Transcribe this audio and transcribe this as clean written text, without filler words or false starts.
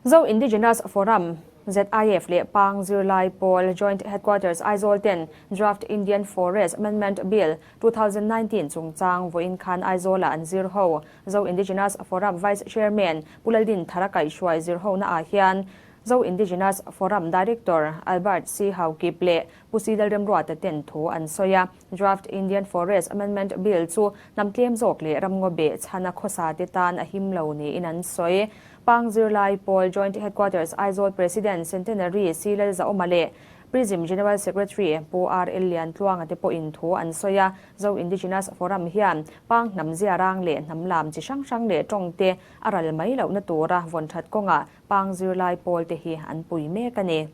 Zo Indigenous Forum, ZIF, leh Pang Zirlai Pawl Joint Headquarters Aizawl ten Draft Indian Forest Amendment Bill, 2019 chungchang vawiin khan Aizawlah an zir ho. Zo Indigenous Forum Vice Chairman Pu Laldin Thara kaihhruai zir hona ah hian Zo Indigenous Forum Director Albert C. Haukip leh Pu C. Lalremruata ten thu an sawi a. Draft Indian Forest Amendment Bill chu hnam tlem zawk leh ramngaw beh chhana khawsa te tan a him lo niin an sawi. Pang zirlai pawl Joint Headquarters Aizawl President Centenary C. Lalzaawma leh Prism General Secretary Pu RL Liantluanga te pawhin thu an sawi a, Zo Indigenous Forum hian Pang hnam ziarang leh hnam lam chi hrang hrang leh tawng te a ral mai lohna tura vawn that kawngah Pang zirlai pawl te hi an pui mek a ni.